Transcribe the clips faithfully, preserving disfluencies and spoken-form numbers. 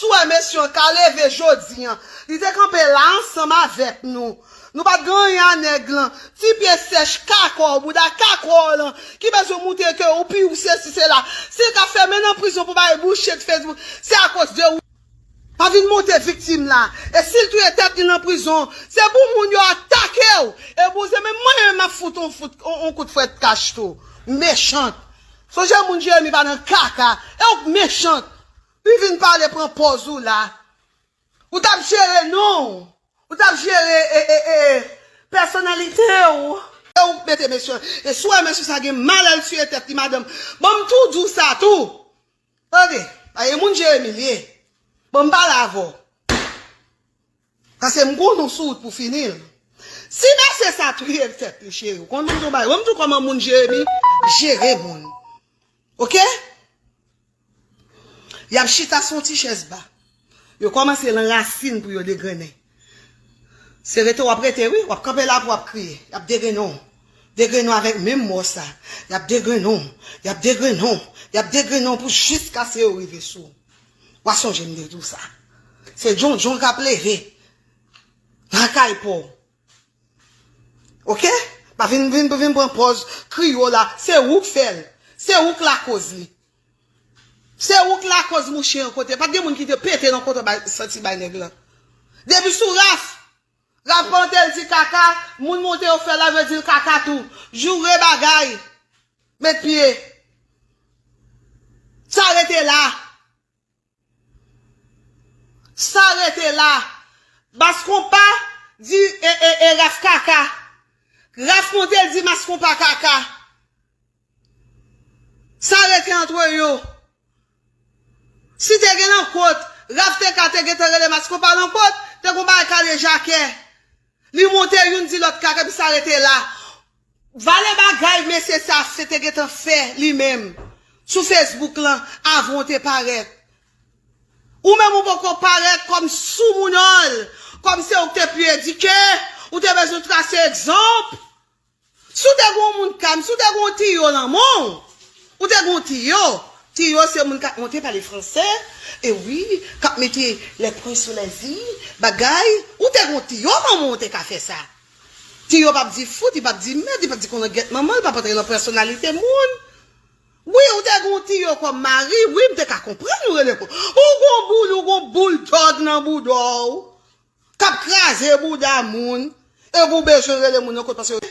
Sou wè mesye an ka leve jodi an. Li te kanpe la ansanm avèk nou. Nou pa t gen anyen a nèg lan. Ti pye sèch kakò, bouda kakò lan, ki bezwen moutre ke ou pi ou sesi sela. Si l ka fèmen nan prizon pou bay bouche Facebook, se akoz de ou. Pa vin monte viktim la. E si l touye tèt li nan prizon, se pou moun yo atake w. E pou se menm mwen menm m ap fout on, fout on, on kout frèt kach tou. Mechant. Sonje moun Jeremi pa nan kaka. E ou k mechant. Li vin pale pran pòz ou la. Ou t ap jere non w. Ou t ap jere e, e, e, pèsonalite w. E ou k mete mesye. E si w wè mesye sa gen malè l touye tèt li madanm. Ban m tou di w sa tou. Tande, pa e moun Jeremi l ye. Ban m pale avè w. Paske m konnen w sou wout pou fini l. Si mesye sa touye tèt li cheri, ou konn m di w bagay. Ban m di w kòman moun Jeremi jere moun. Oke? Y ap chita sou yon ti chèz ba. Yo kòmanse lan rasin pou yo degrennen. Se rete w ap rete, wi. W ap kanpe la pou w ap kriye. Y ap degrennen w. Degrennen w avèk menm mò sa. Y ap degrennen w. Y ap degrennen w. Y ap degrennen w pou jiskaske yo rive sou ou. W a sonje m te di w sa. Se djondjon k ap leve nan kay pa w. Oke? Pa vin, vin, vin pran pòz kriye w la. Se ou k fè l. Se ou k lakoz li. Se ou k lakoz mouche an kote. Pa t gen moun ki te pete nan kote bay, santi bay nèg lan. Depi sou Raf, Raf monte l di kaka, moun monte yo fè l la vle di l kaka tou. Joure bagay. Met pye. Sa rete la. Sa rete la. Mas konpa di e, e, e Raf kaka. Raf monte l di mas konpa kaka. Sa rete antre yo. Si te gen nan kot, Raf te ka te gentan rele mas konpa nan kot, te gon bagay kale jakè. Li monte youn di lòt kaka, epi sa rete la. Vale bagay mesye sa se te gentan fè li menm sou Facebook lan avan w te parèt. Ou menm ou poko parèt kòm soumounòl, kòm se ou k te pi edike, ou te bezwen trase egzanp. Si w te gen yon moun kalm, si w te gen yon tiyo nan men w, ou te gen yon tiyo. Tiyo se moun k ap monte pale franse, e wi, k ap mete les points sur les i, bagay, ou te gen yon tiyo, manman w te ka fè sa. Tiyo p ap di fout, li p ap di mèd, li p ap di konnen gèt manman l, p ap antre nan pèsonalite moun. Wi, ou te gen yon tiyo kòm mari, wi, m te ka konprann ou rele ko. Ou gon boul, ou gon bouldòg nan bouda w, k ap kraze bouda moun, epi w bezwen rele moun nan kot paske yo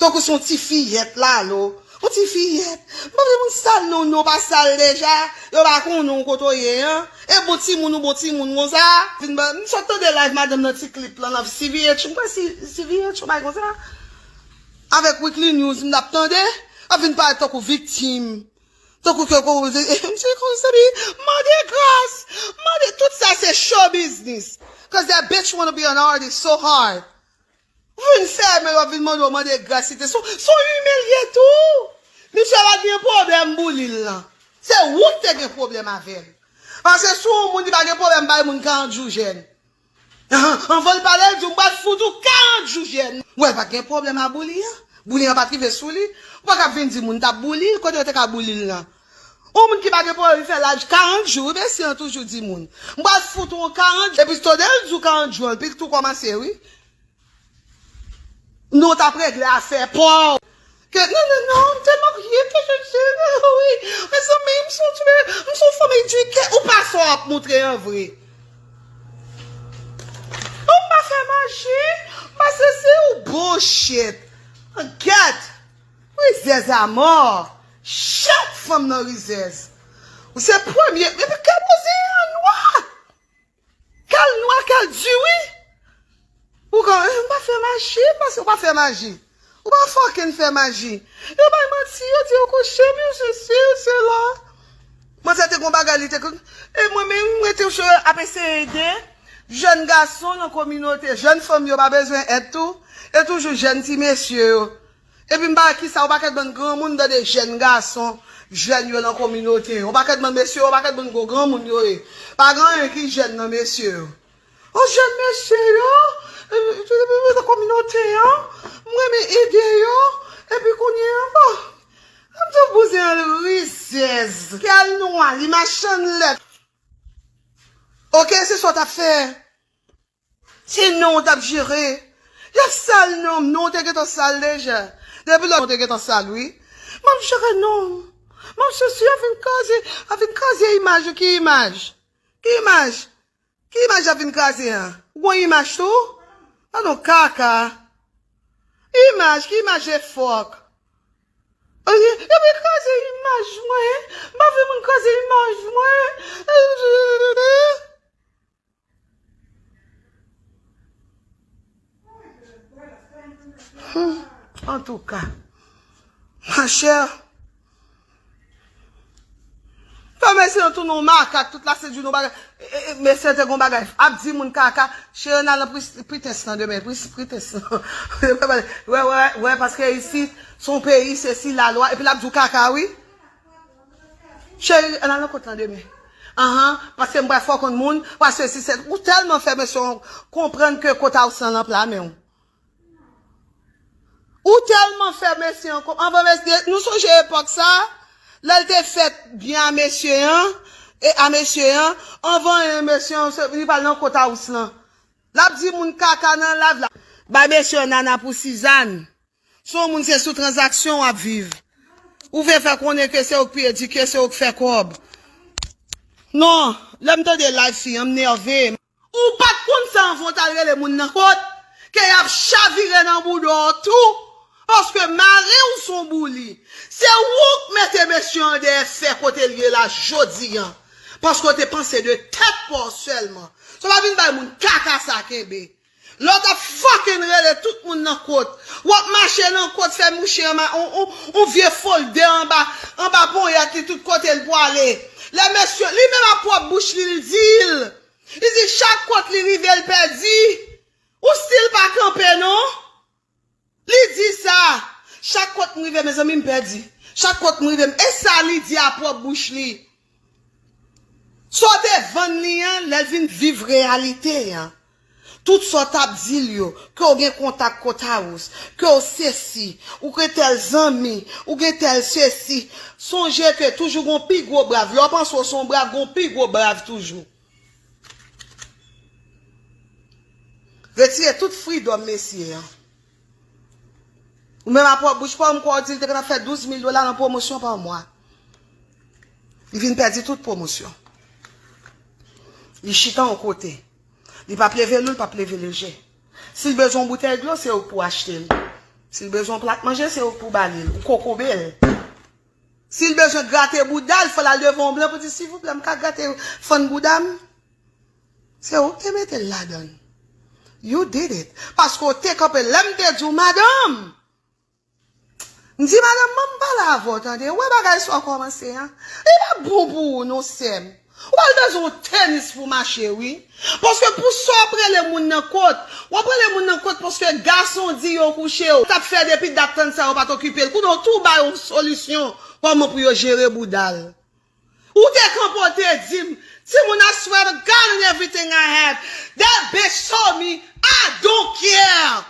tankou se yon ti fiyèt lalo. Yon ti fiyèt. M pa vle moun sal non, non pa sal deja. Yo pa konnen w kote w ye an. E bon timoun ou bon timoun konsa. Vin ba, m sot tande live madanm nan ti klip lan, nan C V H. M kwè si, C V H yon bagay konsa. Avèk Weekly News, m t ap tande. Ap vin parèt tankou viktim. Tankou ke, ke, e, e, m se konsa, mande gras. Mande, tout sa se show business. 'Cause that bitch wanna be an artist so hard. Ou vin fèmen, yo vin mande w mande grasite. Se, se yon imilye tou. Misye pa t gen pwoblèm boule l lan. Se ou k te gen pwoblèm avè l. Paske si yon moun li pa gen pwoblèm bay moun karant jou jèn. Anvan l pale, l di w m pral fout ou karant jou jèn. Ou wè l pa t gen pwoblèm a boule an. Boule an pa t rive sou li. Ou pa ka vin di moun t ap boule l, kote yo te ka boule l lan. Yon moun ki pa gen pwoblèm, li fè laj karant jou, wi, mesye an toujou di moun. M pral fout ou karant jou. Epi tande l di w karant jou an, epi l tou kòmanse, wi. Nou t ap regle afè pa w. Ke, non, non, non, m tèlman ri, ke je, je, wi. Mezanmi, m se yon ti, m se yon fanm edike, ou pa sa w ap montre an vre. Ou pa fè maji, m pa sezi, ou bullshit. Gèt, rizèz amò. Chak fanm nan rizèz. Ou se premye, epi kè bouzen an nwa. Kè l nwa, kè l di, wi. Ou ka, eh, m pa fè maji, paske ou pa fè maji. Ou pa fucking fè maji. Yo bay manti, yo di yo kouche m, yo sesi, yo sela. Manzè te gon bagay, li te kon, e mwen menm, m rete ap eseye ede jèn gason nan kominote, jèn fanm yo pa bezwen èd tou, e toujou jèn ti mesye yo. Epi m pa wè kisa, ou pa ket bann granmoun tande jèn gason, jèn yo nan kominote yo. Ou pa ket bann mesye, ou pa ket bann gwo granmoun yo ye. Pa gen anyen ki jèn nan mesye yo. O jèn mesye yo, nan kominote an, m renmen ede yo, epi kounye an, bon, m di w bouzen an rizèz, kè l nwa, li machann lèt. Se sa w t ap fè. Se non w t ap jere. Y ap sal non m. Non w te gentan sal deja. Depi lò non w te gentan sal, wi. M ap jere non m. M ap sesi, y ap vin kraze, y ap vin kraze imaj ou. Ki imaj? Ki imaj? Ki imaj y ap vin kraze an? Ou gon imaj tou? Tande yon kaka. Imaj, ki imaj e fòk? Anyen, y ap vin kraze imaj mwen. M pa vle moun kraze imaj mwen. Hmm, antouka, machè, fè mesye an tounen yon makak, tout la se di nou bagay. E, e, mesye te gon bagay ap di moun kaka, cheri, n al nan pri-, pritens lan demen, pri-, pritens lan. Wè, wè, wè, wè, paske isit se yon peyi, se si lalwa, epi l ap di w kaka, wi. Cheri, ann al nan kot lan demen. Anhan, paske m pral fè w konn moun, paske si se, ou tèlman fè mesye an konprann ke kot a ou san lan pla men w. Ou tèlman fè mesye an konp-, anvan mesye, nou sonje epòk sa, lè l te fèt byen a mesye an, e a mesye an, anvan e mesye an, se, li pral nan kot a ou san lan. L ap di moun kaka nan live la. Bay mesye an nana pou Sizàn. Se yon moun se sou tranzaksyon w ap viv. Ou vle fè konnen ke se ou k pi edike, se ou k fè kòb. Non, lè m tande live fi an, m nève. Ou pa t konn sa anvan w t al rele moun nan kot, ke y ap chavire nan bouda w tou. Paske mari w se yon bouli. Se ou k mete mesye an dèyè fè kote l ye la jodi an. Paske w te panse de tèt pa w sèlman. So pa vin bay moun kaka sa kenbe. Lè w t ap fucking rele tout moun nan kot. W ap mache nan kot fè mouche anba on, on, on vye folde anba, anba ponyèt li tout kote l pwale. Lè mesye, li menm ak pwòp bouch li, li di l. Li di chak kot li rive l pèdi. Ou still pa kanpe non. Li di sa. Chak kot m rive, mezanmi, m pèdi. Chak kot m rive, m, e sa li di a pwòp bouch li. Sa w te vann li an, lè l vin viv reyalite an. Tout sa w t ap di l yo, ke w gen kontak kot a ou, ke w sesi, ou gen tèl zanmi, ou gen tèl sesi. Sonje ke toujou gon pi gwo brav. Lè w panse w se yon brav, gon pi gwo brav toujou. Retire tout freedom mesye an. Ou menm a pwòp bouch pa w, m kwè w di l te konn ap fè douz mil dola nan pwomosyon pa mwa. Li vin pèdi tout pwomosyon. Li chita yon kote. Li p ap leve lou, li p ap leve leje. Si l bezwen yon boutèy dlo, se ou k pou achte l. Si l bezwen yon plat manje, se ou k pou ba li l. Ou kokobe l. Si l bezwen grate bouda l, fò l al devan yon blan pou di, silvouplè, m ka grate fann bouda m? Se ou ki te mete l ladan l. You did it. Paske w te kanpe lè m te di w, madanm. M di, madanm, ban m pale avè w, tande. Ou wè bagay sa w kòmanse an? Li pa bon pou ou, non, sè m. Ou pral bezwen yon tenis pou mache, wi. Paske pou sa w ap rele moun nan kot, w ap rele moun nan kot paske gason di yo kouche w. T ap fè depi dat tann sa yo pa t okipe l. Kounye a w tou ba yo yon solisyon kòman pou yo jere bouda l. Ou te kanpe w te di m, timoun, I swear to God and everything I have, that bitch told me, I don't care.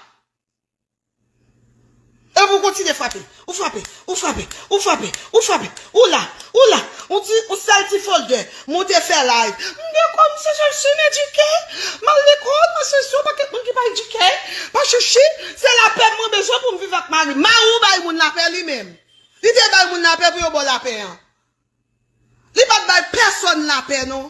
Epi w kontinye frape, ou frape, ou frape, ou frape, ou frape, ou la, ou la, ou ti, ou sèl ti folder, moute fè live. M gen kòb, m se sèl si m edike, m al lekòl, m al sesi, yon pakèt moun ki pa edike, pa chichi, se lapè mwen bezwen pou m viv ak mari m. Mari w bay moun lapè li menm. Li te bay moun lapè pou yo ba w lapè an. Li pa t bay pèsonn lapè non.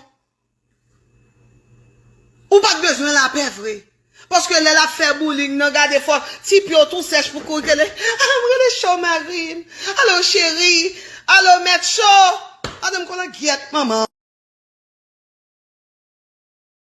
Ou pa t bezwen lapè vre. Paske lè l ap fè bouling nan, gade fò ti pye w tou sèch pou kouri rele, ah, m rele cho mari m. Alo cheri, alo mèt cho. Madanm konn an gyèt manman.